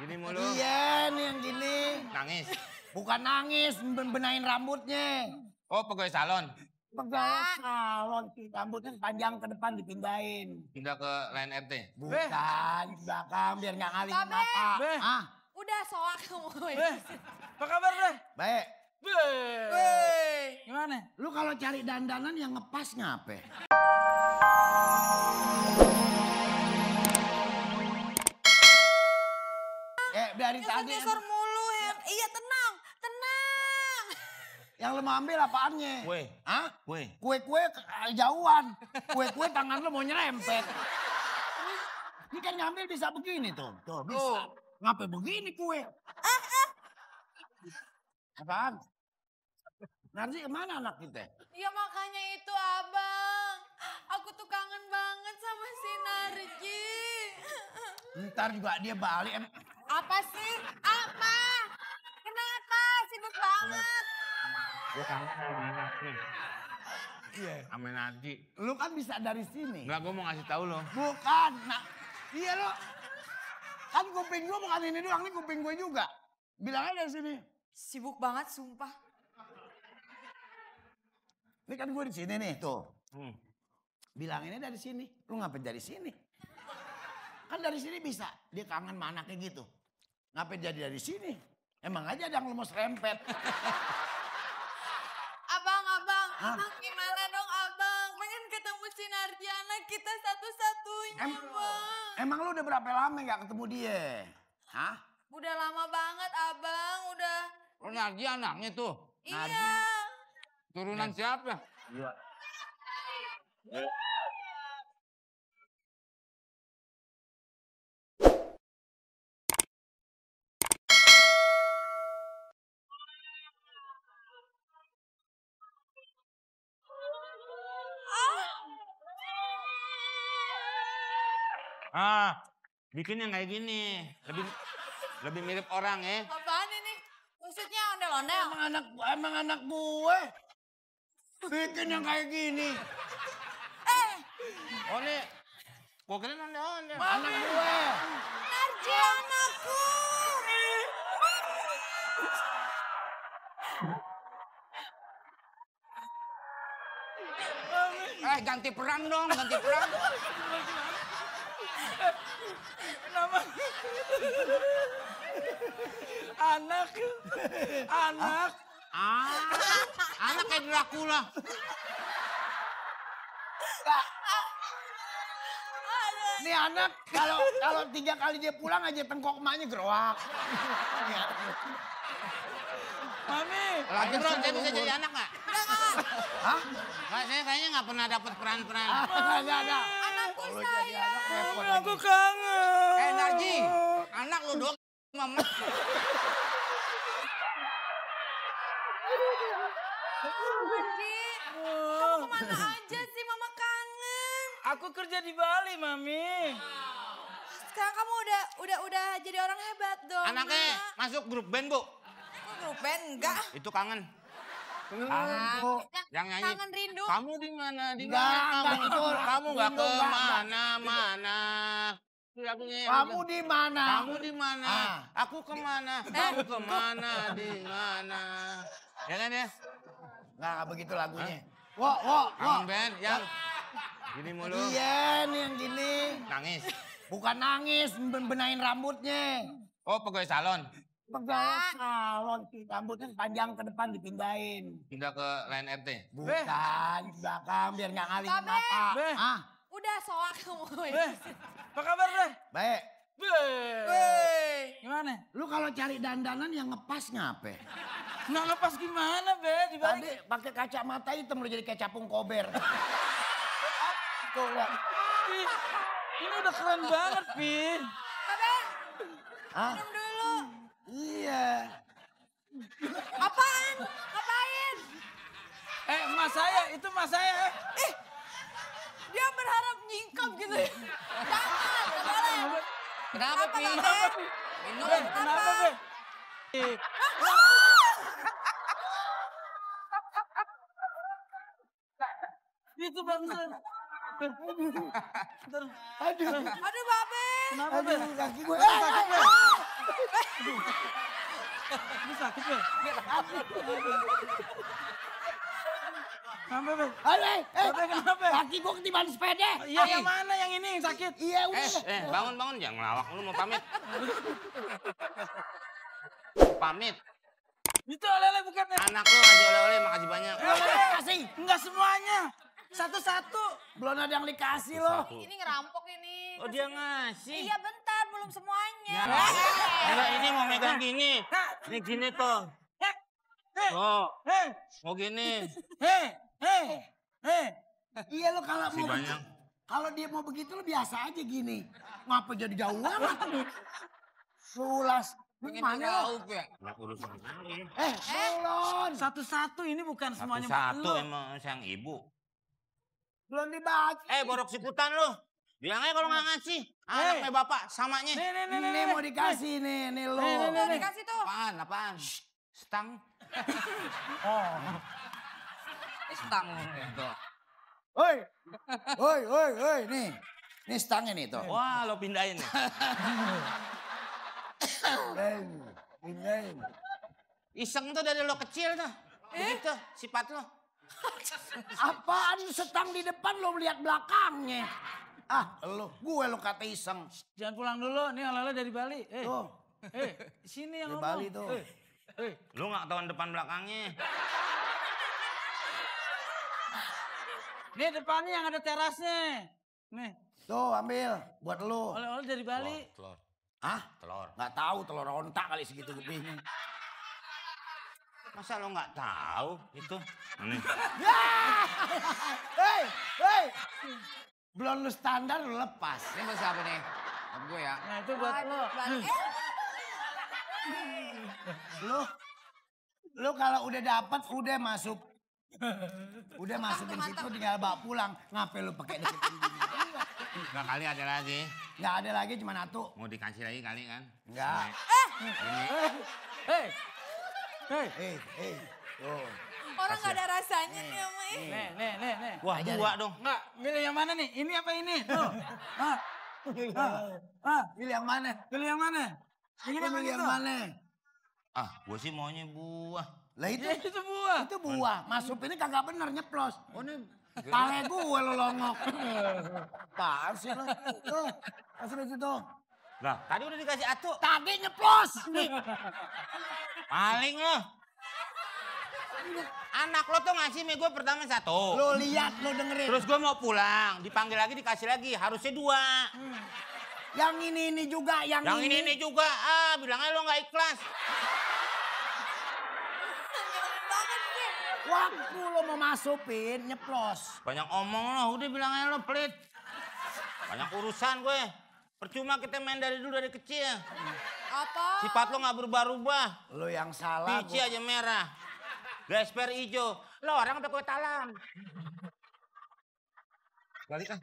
Gini mulu. Iya nih yang gini. Nangis? Bukan nangis, benahin rambutnya. Oh, pegawai salon? Pegawai salon, rambutnya panjang ke depan dipindahin. Pindah ke lain RT? Bukan, di belakang biar nggak ngalingin mata. Ah, Udah soak kamu. Apa kabar, Bre? baik. Gimana? Lu kalau cari dandanan yang ngepas ngape? Dari tadi. Nyesor mulu ya. Iya tenang. Yang lu mau ambil apaannya? Kue. Hah? Kue. Kue jauhan. Kue tangan lu mau nyerempet. Ini kan ngambil bisa begini tuh. Tuh bisa. Ngapain begini kue? Apaan? Nanti kemana anak kita? Ya makanya itu abang. Aku tuh kangen banget sama si Narji. Ntar juga dia balik. Apa sih? Apa? Kenapa? Sibuk banget. Gue kangen sama anak nih. Iya. Sama Narji. Lu kan bisa dari sini. Enggak, gue mau ngasih tahu lo. Bukan. Nah, iya lo. Kan kuping gue bukan ini doang, ini kuping gue juga. Bilang aja dari sini. Sibuk banget sumpah. Ini kan gue di sini nih, tuh. Bilang ini dari sini. Lu ngapain dari sini? Kan dari sini bisa. Dia kangen sama anaknya gitu. Ngapain jadi dari sini? Emang aja ada yang lu mau serempet. Abang. Hah? Gimana dong abang? Pengen ketemu si Narji anak kita satu-satunya bang. Emang lu udah berapa lama gak ketemu dia? Hah? Udah lama banget abang, udah. Oh, Narji anaknya tuh. Iya. Turunan siapa? Iya. Bikin yang kayak gini. Lebih mirip orang ya. Apaan ini? Maksudnya ondel-ondel? Emang anak gue. Bikin yang kayak gini. Oh nih, gue kira ondel-ondel. Anak gue. Narji anakku. Ganti peran dong, ganti peran. Kenapa? Anak. Anak kayak Dracula. Nih anak kalau 3 kali dia pulang aja tengkok emaknya geroak. Mami. Lagi bro, saya bisa jadi anak nggak? Hah? Nggak, saya kayaknya nggak pernah dapat peran-peran. Enggak. Anakku Kalau jadi sayang. anak repot Aku lagi. kangen. Narji, anak lu doang mama. Narji, kamu kemana aja sih? Mama kangen. Aku kerja di Bali, Mami. Sekarang kamu udah jadi orang hebat dong. Anaknya masuk grup band, Bu. Kok grup band? Enggak. Itu kangen. Aku Yang nyanyi. Kangen rindu. Kamu di mana? Enggak, itu. Kamu nggak Rindu, enggak. kemana-mana. kamu di mana? Kamu di mana? Aku kemana? Kamu kemana? Di mana? Ya kan ya? Nggak begitu lagunya. Kangen band yang gini mulu. Iya nih yang gini. Nangis? Bukan nangis, benahin rambutnya. Oh, pegawai salon? Pegawai salon, rambutnya panjang ke depan dipindahin. Pindah ke lain RT? Bukan, di belakang biar nggak ngalingin Babe. mata. Be. Ah, Udah soak kamu. Apa kabar, Bre? baik. Gimana? Lu kalau cari dandanan yang ngepas ngape? Nggak lepas gimana, Be? Di Bali. Tadi pakai kacamata hitam lu jadi kayak capung kober. Tuh, lihat. Ini udah keren banget, Pin. Babe, Hah? minum dulu. Iya. Apaan? Ngapain? Emas saya, itu emas saya. Dia berharap nyingkap gitu ya. Jangan, nggak boleh. Kenapa, Pi? Babe? Minum. Be, kenapa, Be? Itu bangsa. Aduh. Aduh Babe. Kenapa, Be? Aduh, kaki gue. Sakit, Be. Ini sakit, Be. Kenapa, Be? Aduh, Be, kenapa? kaki gue ketiban sepeda. Iya, yang mana yang ini yang sakit? Iya, udah. Bangun, jangan ngelawak lu mau pamit. Pamit. Itu oleh-oleh bukan? Anak lu ngasih oleh-oleh, makasih banyak. Kasih. Enggak semuanya. Satu-satu. Belum ada yang dikasih loh. Ini ngerampok ini. Oh dia ngasih. Iya bentar, belum semuanya. Enggak, ini mau megang gini. Ini gini tuh. Oh, mau gini. Iya lo kalau Kasih mau banyak. kalau dia mau begitu lo biasa aja gini. Ngapa jadi jauh amat? Sulas. Mana lo? Nggak urusan lagi. Belum. Satu-satu ini bukan semuanya Satu-satu lu. emang sayang ibu. Belum dibaca. Borok sikutan lu. Bilang aja kalau nggak ngasih. Anaknya bapak, samanya. Ini mau dikasih nih lo. Tuh dikasih tuh. Apaan? Stang. Stang itu. Woi, nih. Nih stangnya nih tuh. Wah, lo pindahin nih. Pindahin. Iseng tuh dari lo kecil tuh. Begitu sifat lo. Apaan setang di depan lo lihat belakangnya? Gue lo kata iseng. Jangan pulang dulu, nih oleh-oleh dari Bali. Tuh, Sini yang dari ngomong. Bali tuh. Lo nggak tahu depan belakangnya. Nih depannya yang ada terasnya. Nih, Tuh ambil buat lo. oleh-oleh dari Bali. Telur. Hah? Telur. Nggak tahu telur ontak kali segitu gedenya. Masa lo nggak tahu itu? Nih. Hei. Belum lu standar lu lepas. Ini buat siapa nih? Buat gue ya. Nah itu buat lo. Lu kalau udah dapat udah masuk. Udah masukin situ tinggal bawa pulang. Ngapain lu pakai deketin gini? Nggak kali ada lagi. Nggak ada lagi cuma satu. Mau dikasih lagi kali kan? Nggak. Hei, Tuh. Orang nggak ada rasanya nih sama ini. nih. Wah, dua dong. Enggak, milih yang mana nih? Ini apa ini? Tuh. Pilih yang mana? Pilih yang mana? Ini Lu apa pilih yang gitu? mana? Gue sih maunya buah. Lah Itu buah. itu buah. Masuk ini kagak bener nyeplos. Oh, ini Pale gue lo longok. Apaan sih lo? Tuh, kasih di situ. Lah, tadi udah dikasih atu. Tadi nyeplos. Nih. Paling lo. Anak lo tuh ngasih mie gue pertama satu. Lo lihat, lo dengerin. Terus gue mau pulang, dipanggil lagi, dikasih lagi. Harusnya dua. Yang ini juga, yang ini juga. Bilangnya lo nggak ikhlas. Nyebelin banget sih. Waktu lo mau masukin, nyeplos. Banyak omong lo, udah bilang aja lo pelit. Banyak urusan gue. Percuma kita main dari dulu dari kecil. Apa? Sifat lo nggak berubah-ubah. Lo yang salah. Pici aja merah. Gasper hijau. Lo orang udah kue talam. Balik kan?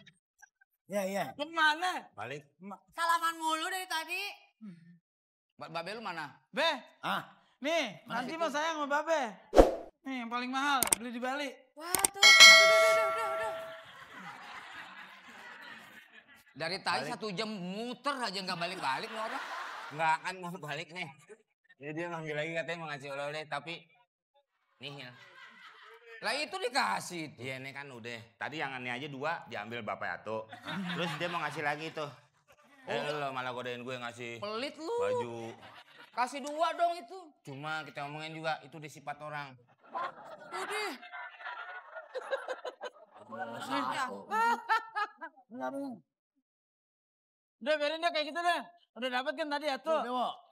Iya. Kemana? Balik. Salaman mulu dari tadi. Babe lu mana? Be, nih Mana nanti situ? mau sayang sama Babe. Nih yang paling mahal, beli di Bali. Wah tuh. Aduh. Dari tadi 1 jam muter aja nggak balik-balik nih orang. Nggak akan mau balik nih. Jadi dia manggil lagi katanya mau ngasih oleh-oleh tapi nihil. Lah itu dikasih. Iya ini kan udah. Tadi yang ini aja 2 diambil Bapak Yato. Terus dia mau ngasih lagi tuh. Lo malah godain gue ngasih Pelit lu. baju. Kasih 2 dong itu. Cuma kita ngomongin juga itu di sifat orang. Udah. Udah biarin dia kayak gitu deh. Udah dapat kan tadi atu.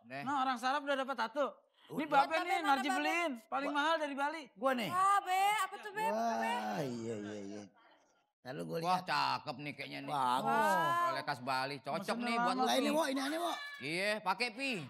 Nah orang Sarap udah dapat atu. Ini Babe Babe, nih mana Narji Babe? beliin. Paling mahal dari Bali. Gue nih. Wah Be, apa tuh Be? Wah, iya. Lalu gue Wah lihat. cakep nih kayaknya nih. Bagus. Oleh khas Bali. Cocok Maksudnya nih buat lu. lama. Lah ini, Pi. Wo, ini aneh, Wo. Iya pakai Pi.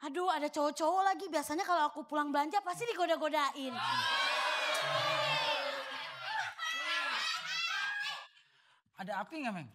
Aduh, ada cowok-cowok lagi. Biasanya kalau aku pulang belanja pasti digoda-godain. Ada api nggak, Meng?